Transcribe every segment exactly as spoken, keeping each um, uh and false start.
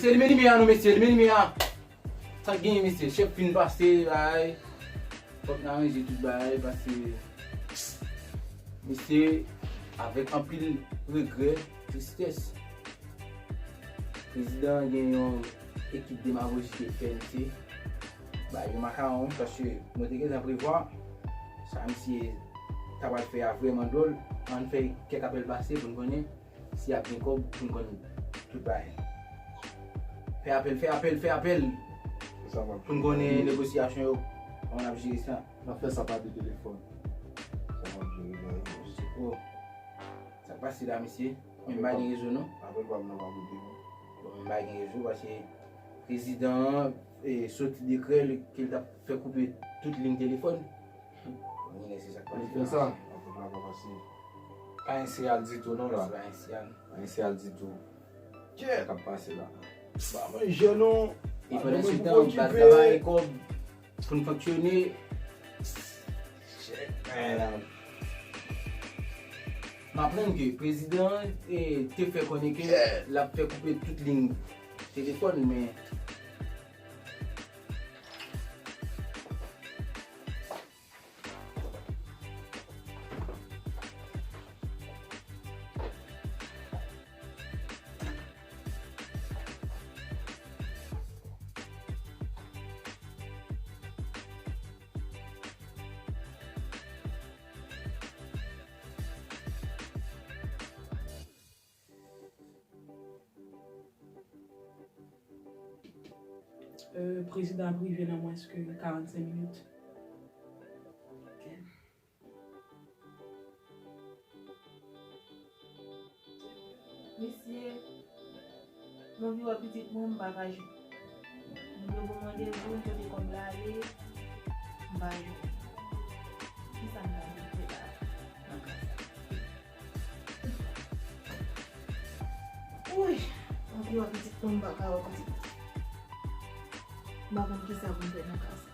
Limen limyè a non mesye, limen limyè a. Sa k genyen mesye, chèf fin pase, ay. Fòk n aranje tout bagay, paske mesye, avèk anpil regrè, tristès, prezidan an gen yon ekip demagoji ke l fè misye. Bay yon makawon, paske mwen te gentan prevwa sa misye ta pral fè a vrèman dwòl. Ann fè kèk apèl pase pou n konnen si ap gen kòb pou n konn tout bagay. Fè apèl, fè apèl, fè apèl. Pou n konnen negosyasyon yo, kòman n ap jere sa. N ap fè sa pa de telefòn. Sa m ap jere nan rezo. Oh. Sa k pase la, mesye? Men m pa gen rezo, non. Apèl pa m nan pa monte, non. Bon, men m pa gen rezo, paske prezidan an, e, soti dekrè li, ke l t ap fè koupe tout liy telefòn. Bon, men se sa k pase la. Li fè sa. Apèl la pa pase. Pa gen siyal ditou, non, la. Pa gen siyal. Pa gen siyal ditou. Sa k ap pase la. Pa manje, non. E pandan se tan, baz la pa gen kòb pou n fonksyone. Chèk, men la. M aprann ke prezidan an, e, te fè konnen ke l ap fè koupe tout liy telefòn, men Euh, prezidan ap rive nan mwens ke karannsenk minit. Mesye, m anvi wè pitit mwen, m pa ka jwenn. M te gen yon randevou, m pote kòb la ale, m pa jwenn. Kisa m ta vin fè la nan ka sa? Wouyy, m anvi wè pitit mwen, m pa ka wè pitit mwen. M pa konn kisa pou m fè nan ka sa.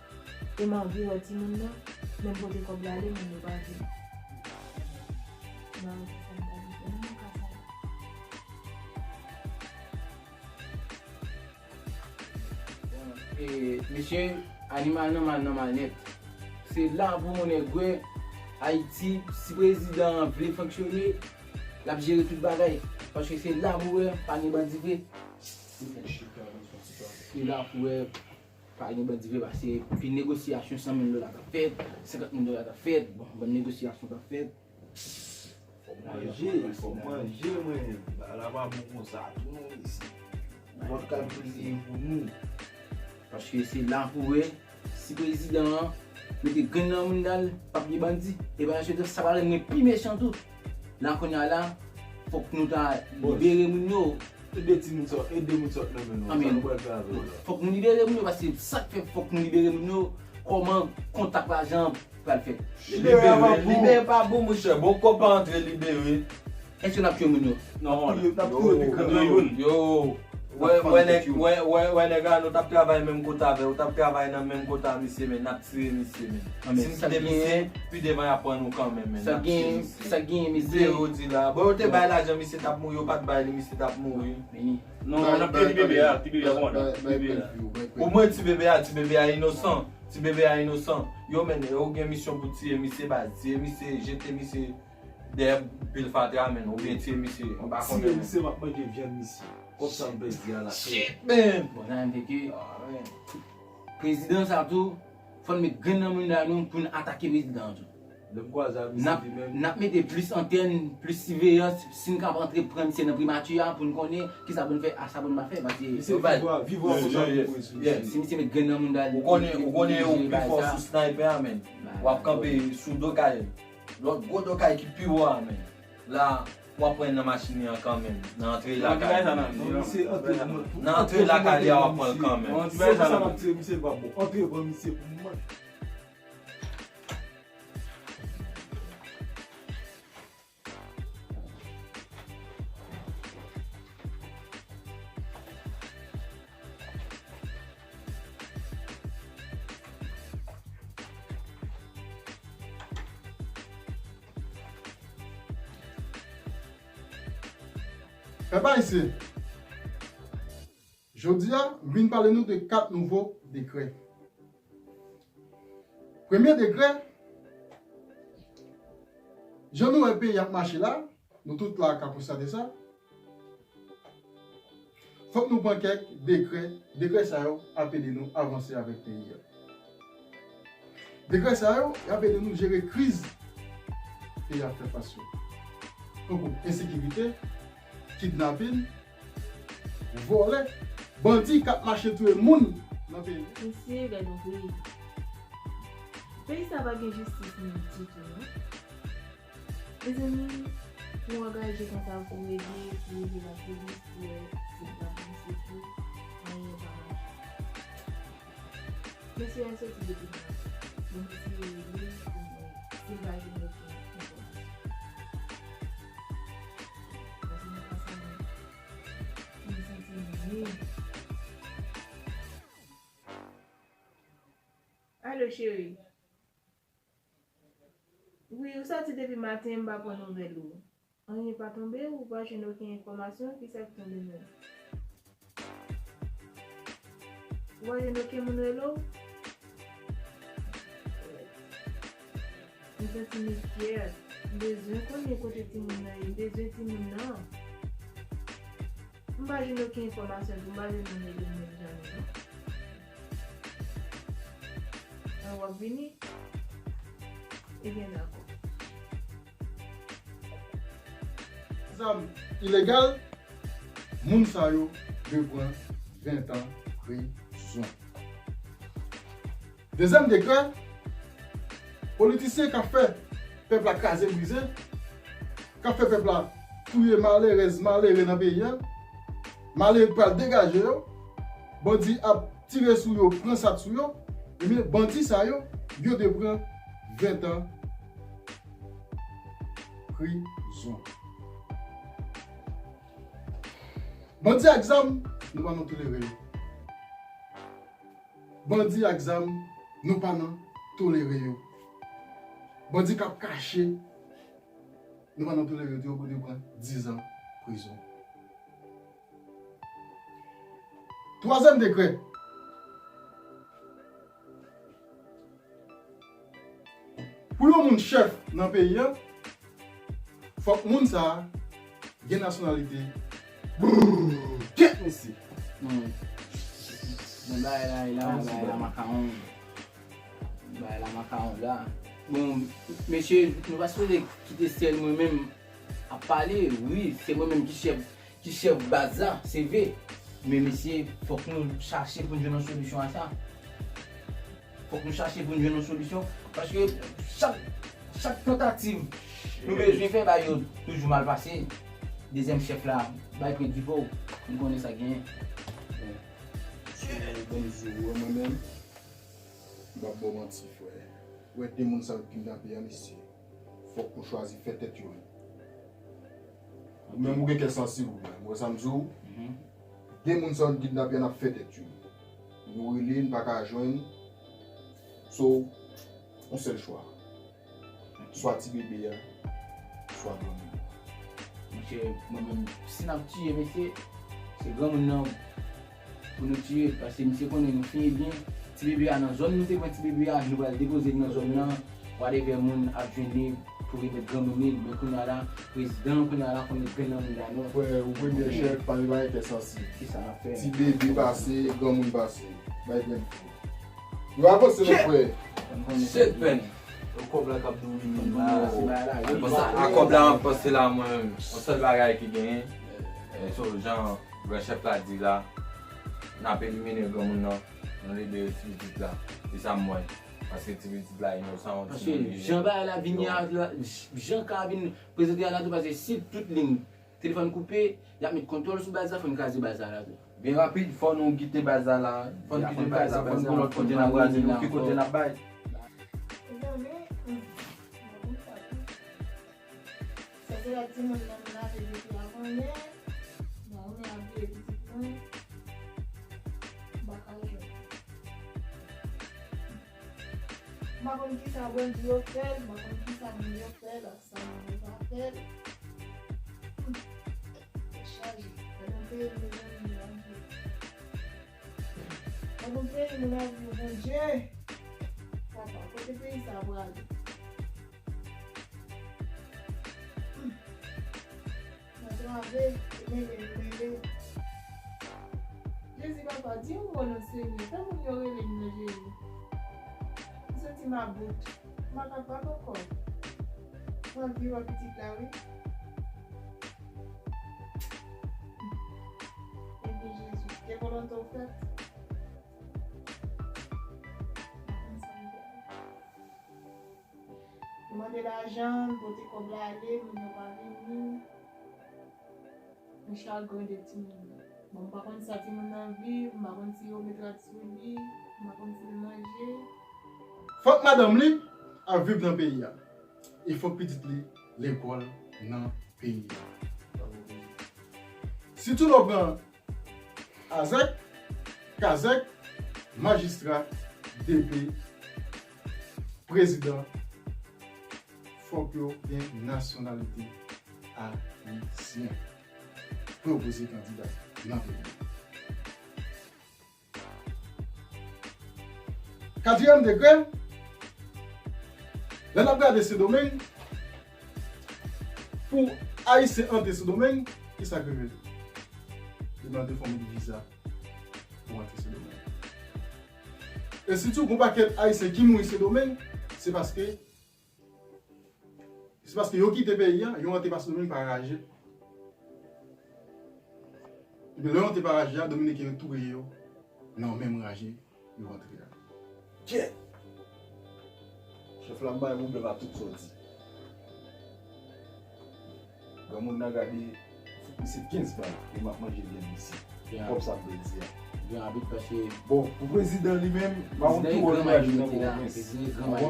E m anvi wè timoun nan, men m pote kòb la ale, moun yo pa vini. M pa wè kisa m ta vin fè nan ka sa. E, mesye, animal nan mal nan mal nèt. Se la pou yon nèg wè Ayiti, si prezidan an vle fonksyone, l ap jere tout bagay. Paske se la pou wè pa gen bandi vre. Se la pou wè pa gen bandi vre, paske pi negosyasyon san mil dola t ap fèt, senkant mil dola t ap fèt, bon, bann negosyasyon t ap fèt. Fòk manje, fòk manje, mwen. Bagay la pa bon konsa tou non, mesye. Fòk kalkile pou nou. Paske se la pou wè, si prezidan an mete grenn nan mouda l, p ap gen bandi. E pandan se tan, sa pral rann mwen pi mechan tou. La kounye a la, fòk nou ta libere moun yo. Ede timoun sa, ede moun sa nan men nou. Sa nou pral fè avè yo la? Fòk nou libere moun yo, paske sa k fè fòk nou libere moun yo, kòman kontak lajan an pral fèt? Libere pa bon. Libere pa bon, monchè. Bon, kòb pa antre, libere. Èske n ap tchwe moun yo? Non, n ap touye pi gran nan yo. Yo, wè, wè nèg, wè, wè, wè nèg la, nou t ap travay menm kote avè l, ou t ap travay nan menm kote a misye, men n ap tire misye, men. Si n kite misye, pi devan y ap pran nou kanmenm, men n ap tire misye. Sa k genyen, sa k genyen, mesye? Libere, w di la. Bon, yo te bay lajan, misye t ap mouri, yo pa t bay li, misye t ap mouri. Non, n ap peye ti bebe a, ti bebe a, bon, ti bebe a. Omwen ti bebe a, ti bebe a inosan. Ti bebe a inosan. Yo, men, yo gen misyon pou tiye misye, baz. Tiye misye, jete misye dèyè pil fatra, men. Oubyen tiye misye, m pa konnen, men. Tiye misye, m ap manje vyann misye. Kòb sa m pèdi a la. Shit, man! Bon, sa vle di ke prezidan sa tou, fò n met grenn nan mouda nou pou n atake prezidan an tou. Lè m kwaze ak misye li menm. N ap mete plis antèn, plis siveyans, si n ka antre pran misye nan primati a pou n konnen kisa pou n fè, a sa pou n pa fè, paske misye viv a, viv a konsa pou pran sou misye. Si misye met grenn nan mouda l, ou konnen, ou konnen ou pi fò sou sniper a, men. W ap kanpe sou do kay, lòt gwo do kay ki pi wo a, men. La, w ap pran nan machin li an kanmenm, nan antre lakay li. Nan antre lakay li a, w ap pran l kanmenm. Antre pran misye pou mwen. Pèp ayisyen, Jodi a, m vin pale nou de kat nouvo dekrè. Premye dekrè, jan nou wè peyi ap mache la, nou tout la ka konstate sa. Fòk nou pran kèk dekrè. Dekrè sa yo ap ede nou avanse avèk peyi a. Dekrè sa yo, y ap ede nou jere kriz peyi a ap fè fas yo. Tankou ensekirite, kidnapin, vòlè, bandi k ap mache touye moun nan peyi. Mesye, gade yon peyi. Peyi sa pa gen jistis menm ditou, non. Mezanmi, pou angaje konsa pou rele, pou rele lapolis, pou wè si l ap avanse tou, anyen pa mache. Mesye a soti depi maten. Mwen eseye rele pou m wè si l pa jwenn okenn enfòmasyon. Paske nan ka sa, mwen, mwen santi m nil. Alo, cheri. Wi, ou soti depi maten, m pa pran nouvèl ou. Anyen pa tonbe, ou pa jwenn okenn enfòmasyon, kisa k tonbe menm? Ou pa jwenn okenn moun rele w? M santi m enkyè. M bezwen konnen kote timoun nan ye. M bezwen timoun nan. M pa jwenn okenn enfòmasyon tou, m pa jwenn moun rele m menm jan an, non. An w ap vini? Ebyen, dakò. Zam ilegal, moun sa yo dwe pran ven tan prizon. Dezyèm dekrè, politisyen k ap fè pèp la kraze brize, k ap fè pèp la touye malerèz, malere nan peyi a, malere pral degaje yo, bandi ap tire sou yo, pran sa k sou yo, ebyen, bandi sa yo, yo dwe pran ven tan prizon. Bandi ak zam, nou pa nan tolere yo. Bandi ak zam, nou pa nan tolere yo. Bandi k ap kache, nou pa nan tolere yo tou, yo dwe pran dizan prizon. Twazyèm dekrè. Pou yon moun chèf nan peyi a, fòk moun sa a gen nasyonalite. Brrr, kèt mesye. Non, men bagay la, la, bagay la makawon. Bagay la makawon la. Bon, mesye, nou pa sipoze kite sèl mwen menm ap pale. Wi, se mwen menm ki chèf, ki chèf baz la, se vre. Men mesye, fòk nou chache pou n jwenn yon solisyon a sa. Fòk nou chache pou n jwenn yon solisyon. Paske chak, chak tantativ nou bezwen fè, bagay yo toujou mal pase. Dezyèm chèf la, bay pran dipo, nou konnen sa k genyen. Bon, bon, bon, mwen menm, m p ap ba w manti, frè. Ou wè de moun sa yo k kidnape a, mesye, fòk nou chwazi fè tèt yo menm. Ou menm ou gen kè sansib ou menm. Ou wè sa m di w? De moun sa yo k kidnape a, n ap fè tèt yo menm. Nou rele, n pa ka jwenn. So, yon sèl chwa. Swa ti bebe a, swa granmoun. Monchè, mwen menm, si n ap tiye mesye, se granmoun nan pou nou tiye, paske misye konnen nou fini byen. Ti bebe a nan zòn nou te pran ti bebe a, nou pral depoze l nan zòn nan, whatever moun ap jwenn li pou remèt granmoun li, men kounye a la, prezidan kounye a la konn met grenn nan moun la non. Frè, ou premye chèf, pa gen bagay kè sansib. Kisa n ap fè? Ti bebe pase, granmoun pase. Bay grenn fou. Yo avanse, mon frè. Shit, man. Yo kòb la k ap domine la. Bon, sa, a kòb la, m ap panse la, mwen menm. Yon sèl bagay ki genyen, e, so, jan gran chèf la di la, n ap elimine granmoun nan, nou libere ti pitit la. Se sa m wè. Paske ti pitit la inosan, yon timoun li. Paske jan bagay la vini a, la, jan ka vin prezante a la tou, paske si tout liy telefòn koupe, y ap met kontwòl sou baz la, fò n kraze baz la la tou. Byen rapid, fò nou kite baz la la. Fò n kite baz la, fò n konnen kote n ap kraze, nou ki kote n ap bay. Mezanmi, hmm, mwen konn sa tou. Sa se lè timoun nan m lave depi avanyè, mwen ap veye pitit mwen, m pa ka jwenn. M pa konn kisa bandi yo fè l, m pa konn kisa moun yo fè l, ak sa moun yo pa fè l. Hmm. Tèt chaje. Gade yon peyi, mezanmi, Bondye. Nan yon peyi moun ap viv, Bondye. Papa, kote peyi sa a prale? Hmm. Nan trave, mele, mele. Jezi, papa, di yon mo non, Senyè. Tan moun yo rele m nan, Jezi. M santi m about. M pa kapab ankò. M anvi wè pitit la, wi. Ebyen, Jezi, ke volonte w fèt. Yo mande lajan, pote kòb la ale, moun yo pa vini. Yon chagren de timoun nan. Bon, m pa konn sa timoun nan viv, m pa konn si yo met rad sou li, m pa konn si l manje. Fòk madanm li ap viv nan peyi a. E fòk pitit li lekòl nan peyi a. Sitou lè w pran azèk, kazèk, majistra, depi prezidan, fòk yo gen nasyonalite ayisyen pou yo poze kandida nan peyi a. Katriyèm degre, lè n ap gade Sendomeng, pou Ayisyen antre Sendomeng, ki sa k rive? Yo mande fò w met viza pou antre Sendomeng. E sitou, gon pakèt Ayisyen ki mouri Sendomeng, se paske Se paske yo kite peyi a, yo antre pa Sendomeng pa raje. Epi lè yo antre pa raje a, Dominiken yo touye yo nan menm raje yo antre a. Kèt! Chèf la, m bay pwoblèm ak tout sa w di. Granmoun nan gade, fòk misye kenz bal, e m ap manje vyann misye. Kòb sa m vle di a. Gen abit paske Bon, pou prezidan li menm, m pa konn ki wòl li pral jwe nan pwovens. Prezidan e gran mayi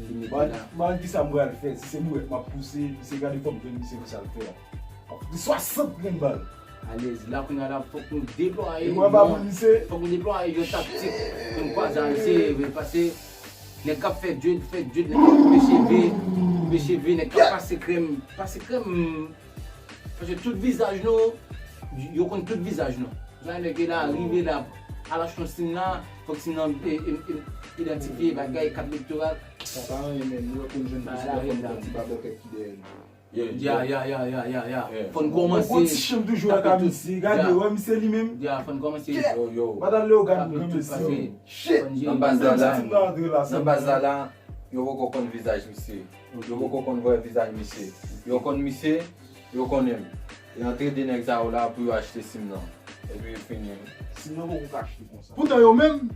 li mete la. M pa konn ki sa m pral fè. Si se bourèt m ap pouse, misye gade fò m jwenn misye pou sa l fè a. M ap fout li swasant grenn bal. Alèz, la kounye a la, fòk nou deplwaye yon, fòk nou deplwaye yon taktik pou n kwaze a misye, paske nèg k ap fè djed, fè djed, nèg k ap koupe cheve, koupe cheve, nèg k ap pase krèm, pase krèm. Paske tout vizaj nou, yo konn tout vizaj nou. Sa lè ke la rive la, al achte yon sim la, fòk sim nan e, e, e, idantifye bagay, kat elektoral. Sa pa anyen menm, nou wè pou n jwenn prezidan, fò n pran ti babòkèt ki dèyè nou. Ya, ya, ya, ya, ya, ya. Fò n kòmanse. Yon gwo ti chanm toujou wè ka misye. Gade, wè misye li menm. Ya, fò n kòmanse. Yo, yo. Madan Leogane, granmesi. Shit! Nan baz la la, nan baz la la, yo poko konn vizaj misye. Yo poko konn vrè vizaj misye. Yo konn misye, yo konnen m. E antre de nèg sa yo la pou yo achte sim nan. Epi fini. Sim nan poko ka achte konsa. Poutan yo menm,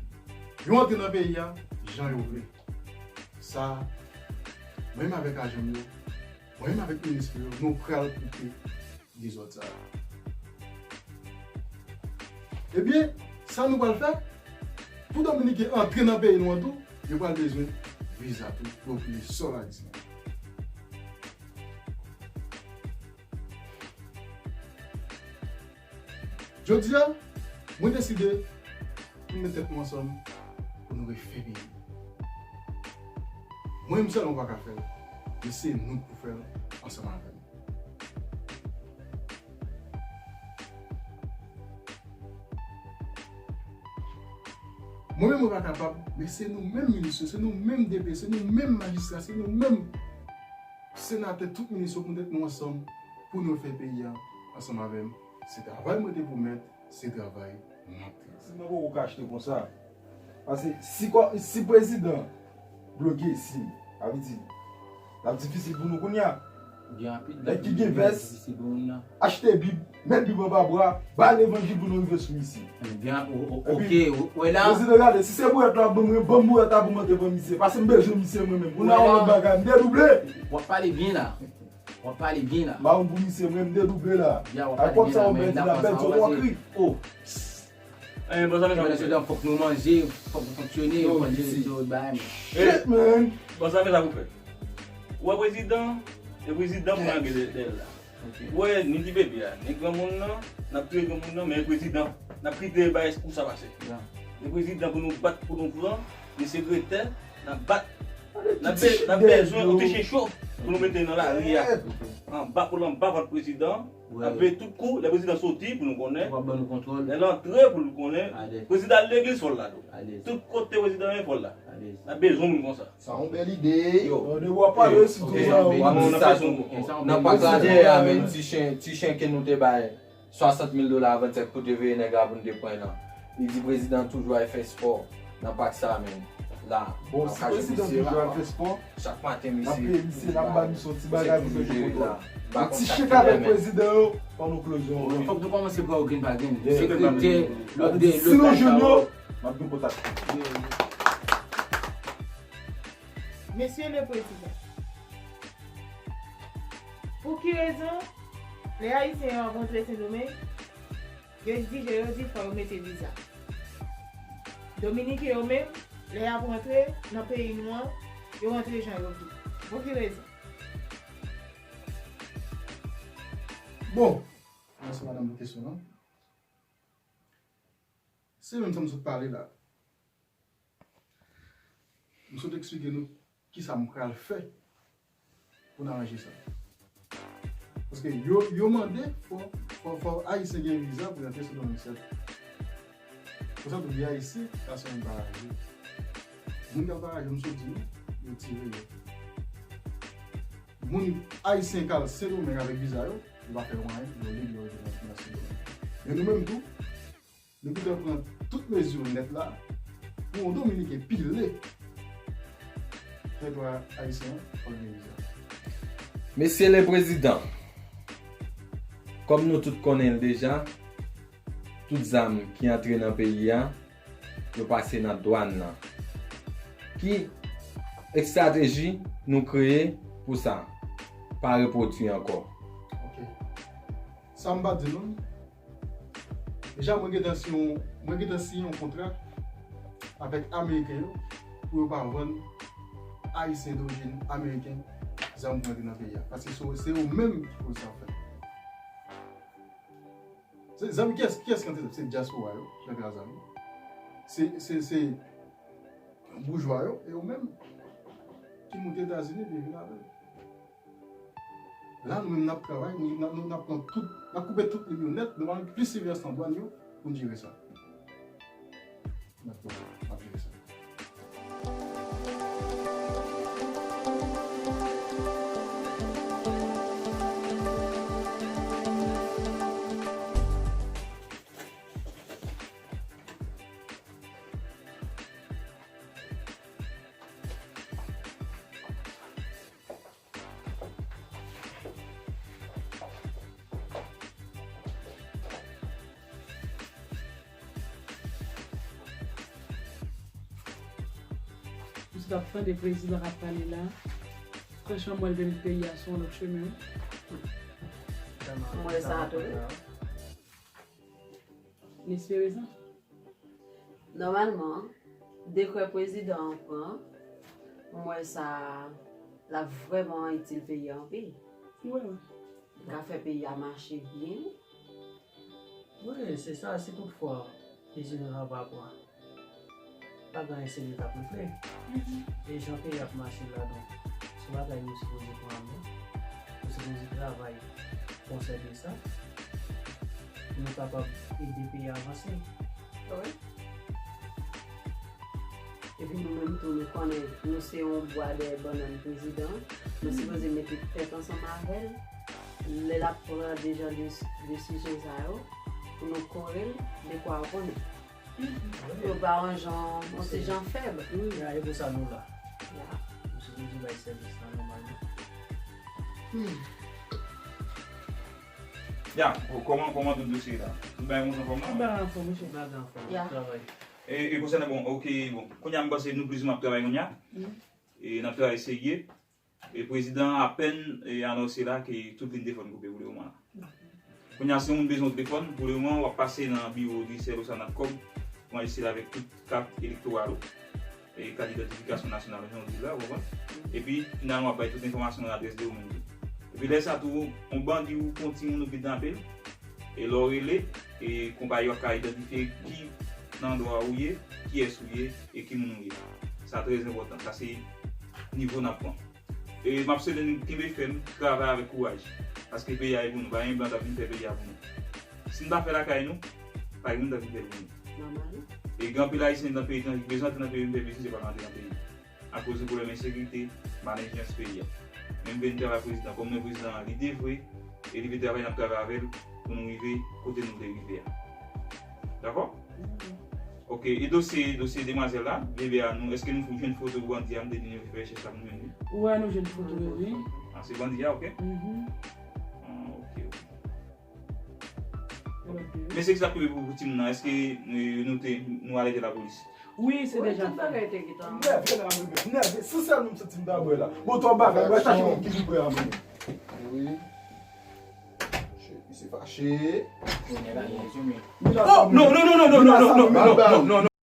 yo antre nan peyi a jan yo vle. Sa, mwen menm avèk ajan m yo, mwen menm avèk minis mwen yo, nou pral koupe dezòd sa a. Ebyen, sa nou pral fè, pou Dominiken antre nan peyi nou an tou, yo pral bezwen viza tou pou yo kite sòl Ayiti. Jodi a, mwen deside pou n met tèt nou ansanm pou nou refè peyi. Mwen menm sèlman pa ka fè l, men se nou k pou fè l ansanm avè m. Mwen menm mwen pa kapab, men se nou menm minis yo, se nou menm D P, se nou menm majistra, se nou menm senatè, tout minis yo pou n met nou ansanm pou nou fè peyi a ansanm avè m. Se travay mwen te pwomèt, se travay m ap travay. Sim nan poko ka achte konsa. Paske si, si prezidan bloke sim, sa vle di, l ap difisil pou nou kounye a. Nèg ki gen vès, achte Bib, met Bib anba bra, ba levanjil pou nou rive sou misye. Ebyen, o, o, oke, ou wè la. Prezidan gade, si se bourèt la ap ban mwen, ban m bourèt la pou m antre ban misye. Paske m bezwen misye mwen menm. Ou nan yon lòt bagay, m dedouble. W ap pale byen la. W ap pale byen la. M pa konn pou misye, mwen, m dedouble la. Ya, w ap pale byen la, men n ap pran sa, w ap pase. O. Eh, bon, sa, men sa pou fè. Fòk nou manje, fòk nou fonksyone, fòk nou jere tout bagay, men. Shit, man. Bon, sa, men sa pou fè. Ou wè prezidan, e prezidan pou n lage dèyè l la. Ou wè, ni ti bebe a, ni granmoun nan, n ap touye granmoun nan, men e prezidan, n ap kite bagay kousa pase. E prezidan pou nou bat, pou nou pran, ni sekretè, n ap bat. N ap be-, n ap bezwen yon ti chen cho. Pou nou mete nan lari a, anba, pou l anba vant prezidan, ap veye tout kou, lè prezidan soti pou nou konnen, lè l antre pou nou konnen, prezidan al legliz fò l la tou. Tout kote prezidan ye fò l la. N ap bezwen moun konsa. Sa yon bèl ide. Yo, w ap pale sou tou sa, w ap di sa tou. Nan pak la dèyè a, men ti chen, ti chen ke nou te bay swasant mil dola avan sèt pou te veye nèg la pou n te pran nan. Li di prezidan toujou al fè spò nan pak sa a, men la. Bon, si prezidan toujou al fè spò, chak maten misye, misye, n ap ba misye yon ti bagay pou mete kontwòl. Yon ti chèk avèk prezidan yo, fò nou close yon. Fòk nou kòmanse pran yon grenn pa grenn. Sekretè, lòt de, si nou jwenn yo, m ap gen kontak. Mesye le prezidan, pou ki rezon lè Ayisyen yo ap rantre Sendomeng, yo egzije yo di fò yo mete viza? Dominiken yo menm, lè y ap rantre nan peyi nou an, yo rantre jan yo vle. Pou ki rezon? Bon, mèsi madanm pou kesyon an. Se menm sa m sot pale la. M sot eksplike nou kisa m pral fè pou n aranje sa. Paske yo, yo mande fò, fò, fò Ayisyen gen viza pou y antre sou Dominiken. Pou sa tou, gen Ayisyen k ap vin vwayaje. Moun k ap vwayaje, m sot di nou, yo tire yo. Moun Ayisyen k al Sendomeng avèk viza yo, yo pa fè yo anyen, yo libre, yo rete nan, nan Sendomeng. Men nou menm tou, nou gentan pran tout mezi nèt la pou yon Dominiken pile teritwa ayisyen an òganize. Mesye le prezidan, kòm nou tout konnen l deja, tout zam ki antre nan peyi a, yo pase nan dwàn nan. Ki estrateji nou kreye pou sa pa repwodui ankò? Ok. Sa m pa di nou, deja, mwen gentan siyen yon, mwen gentan siyen yon kontra avèk Ameriken yo pou yo pa vann Ayisyen dorijin ameriken zam pou antre nan peyi a. Paske se, se yo menm ki koz sa fèt. Se zam, kiyès, kiyès ki antre? Se dyaspora yo ki antre ak zam yo. Se, se, se boujwa yo, e yo menm ki moute Etazini pou yo vin avè l. La, nou menm, n ap travay, nou, n ap, nou, n ap pran tout, n ap koupe tout lim yo nèt, nou va met plis siveyans nan dwàn yo pou n jere sa. N ap poze, n ap jere sa. Misye t ap tande prezidan k ap pale la. Franchman, m wè l vin peyi a sou yon lòt chemen, wi. M wè sa tou, wi. N espere sa. Nòmalman, dekrè prezidan an pran, m wè sa l ap vrèman itil peyi a anpil. Wi, wi. L ka fè peyi a mache byen. Wi, se sa, si toutfwa prezidan an pa pran, pa gen anyen serye k ap regle. E jan peyi ap mache la, donk, se yon bagay nou sipoze pran an men. Nou sipoze travay konsève sa pou nou kapab ede peyi a avanse. Wi. Epi nou menm tou, nou konnen nou se yon bwa dèyè bannann prezidan. Nou sipoze mete tèt ansanm avè l lè l ap pran dejan de, desizyon sa yo, pou nou kore l de kwa w konnen. Pou yo pa yon jan, yon ti jan fèb. Ya, e pou sa nou la. Ya. Nou sipoze bay sèvis la nòmalman. Ya, kòman, kòman tout dosye la? Tout bagay monte anfòm la? Tout bagay anfòm, monchè. Tout bagay anfòm, n ap travay. E, e konsènan, bon, ok, bon. Kounye a, m panse nou plizoumwen ap travay kounye a. E n ap travay serye. E prezidan an apèn, e, anonse la ke tout liy telefòn koupe pou lemoman la. Kounye a, si yon moun bezwen yon telefòn, pou lemoman, w ap pase nan biwo direksè Losa Natcom, pou anrejistre l avèk tout kat elektoral ou, e kat idantifikasyon nasyonal ou, jan w di la, ou konprann? Epi, finalman, w ap bay tout enfòmasyon nan adrès de ou menm tou. Epi lè sa tou, yon bandi ou yon timoun ou kidnape l, e lè w rele, e konpayi yo ap ka idantifye ki nan andwa ou ye, kiyès ou ye, e ki moun ou ye. Sa trè enpòtan. Sa se nivo n ap pran. E m ap swete nou kenbe fèm, travay avèk kouraj. Paske peyi a e pou nou, pa gen blan k ap vin fè peyi a pou nou. Si n pa fè lakay nou, pa gen moun k ap vin fè l pou nou. Nòmal. E gen anpil Ayisyen nan peyi, nan, ki bezwen antre nan peyi, vin fè biznis, yo pa ka antre nan peyi. Akoz de pwoblèm ensekirite, malendijans peyi a. Men m vle n travay prezidan, kòm mwen prezidan an, li devwe, e li vle travay, n ap travay avè l pou nou rive kote nou vle rive a. Dakò? Ok, e dosye, dosye demwazèl la, bebe a nou, èske nou jwenn foto bandi a, m te di nou fè rechèch la pou nou jwenn li? Wè, nou jwenn foto yo, wi. Ah, se bandi a, ok? Mhm. Ah, ok, ok. Men se ki sa k rive pou, pou timoun nan, èske, eh, nou te, nou alète lapolis? Wi, se deja fèt. Nève, nève, nève, si sèl nou m santi m ta bwè la. Bon, twòp bagay, wè chache moun ki pi bwè a mwen. Wi. Shit, misye fache. Oh, non, non, non, non, non, non, non, non, non, non, non, non.